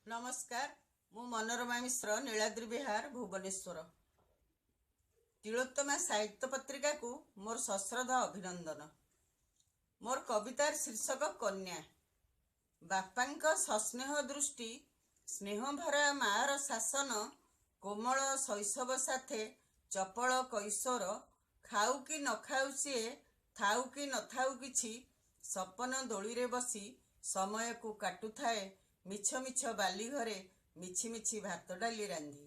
ନମସ୍କାର, ମୁଁ ମନୋରମା ମିଶ୍ର, ନୀଳାଦ୍ରି ବିହାର, ଭୁବନେଶ୍ୱର। ତିଳୋତ୍ତମା ସାହିତ୍ୟ ପତ୍ରିକାକୁ ମୋର ସଶ୍ରଦ୍ଧ ଅଭିନନ୍ଦନ। ମୋର କବିତାର ଶୀର୍ଷକ କନ୍ୟା। ବାପାଙ୍କ ସସ୍ନେହ ଦୃଷ୍ଟି, ସ୍ନେହଭରା ମାଆର ଶାସନ, କୋମଳ ଶୈଶବ ସାଥେ ଚପଳ କୈଶୋର, ଖାଉ କି ନ ଖାଉ ସିଏ, ଥାଉ କି ନଥାଉ କିଛି, ସପନ ଦୋଳିରେ ବସି ସମୟକୁ କାଟୁଥାଏ ମିଛ ମିଛ ବାଲି ଘରେ ମିଛି ମିଛି ଭାତ ଡାଲି ରାନ୍ଧି।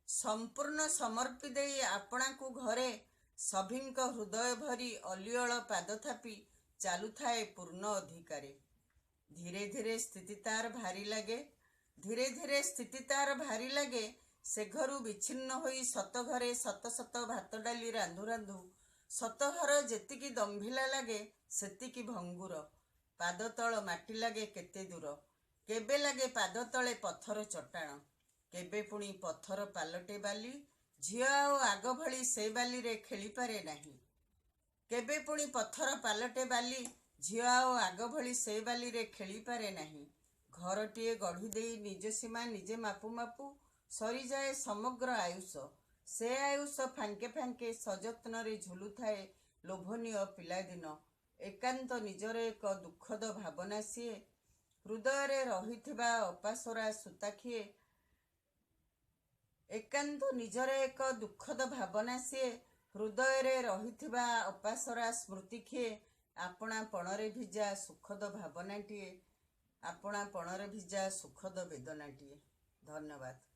ସମ୍ପୂର୍ଣ୍ଣ ସମର୍ପି ଦେଇ ଆପଣାକୁ ଘରେ ସଭିଙ୍କ ହୃଦୟ ଭରି ଅଲିଅଳ ପାଦ ଥାପି ଚାଲୁଥାଏ ପୂର୍ଣ୍ଣ ଅଧିକାରେ। ଧୀରେ ଧୀରେ ସ୍ଥିତି ତାର ଭାରି ଲାଗେ, ଧୀରେ ଧୀରେ ସ୍ଥିତି ତାର ଭାରି ଲାଗେ। ସେ ଘରୁ ବିଚ୍ଛିନ୍ନ ହୋଇ ସତ ଘରେ ସତ ସତ ଭାତ ଡାଲି ରାନ୍ଧୁ ରାନ୍ଧୁ ସତ ଘର ଯେତିକି ଦମ୍ଭିଲା ଲାଗେ, ସେତିକି ଭଙ୍ଗୁର। ପାଦ ତଳ ମାଟି ଲାଗେ କେତେ ଦୂର। କେବେ ଲାଗେ ପାଦ ତଳେ ପଥର ଚଟାଣ, କେବେ ପୁଣି ପଥର ପାଲଟେ ବାଲି। ଝିଅ ଆଉ ଆଗ ଭଳି ସେ ବାଲିରେ ଖେଳିପାରେ ନାହିଁ। କେବେ ପୁଣି ପଥର ପାଲଟେ ବାଲି, ଝିଅ ଆଉ ଆଗ ଭଳି ସେ ବାଲିରେ ଖେଳିପାରେ ନାହିଁ। ଘରଟିଏ ଗଢ଼ି ଦେଇ ନିଜ ସୀମା ନିଜେ ମାପୁ ମାପୁ ସରିଯାଏ ସମଗ୍ର ଆୟୁଷ। ସେ ଆୟୁଷ ଫାଙ୍କେ ଫାଙ୍କେ ସଯତ୍ନରେ ଝୁଲୁଥାଏ ଲୋଭନୀୟ ପିଲାଦିନ। ଏକାନ୍ତ ନିଜର ଏକ ଦୁଃଖଦ ଭାବନା ସିଏ, ହୃଦୟରେ ରହିଥିବା ଅପାସୋରା ସୂତାଖିଏ। ଏକାନ୍ତ ନିଜର ଏକ ଦୁଃଖଦ ଭାବନା ସିଏ, ହୃଦୟରେ ରହିଥିବା ଅପାସୋରା ସ୍ମୃତିଖିଏ, ଆପଣା ପଣରେ ଭିଜା ସୁଖଦ ଭାବନାଟିଏ, ଆପଣା ପଣରେ ଭିଜା ସୁଖଦ ବେଦନାଟିଏ। ଧନ୍ୟବାଦ।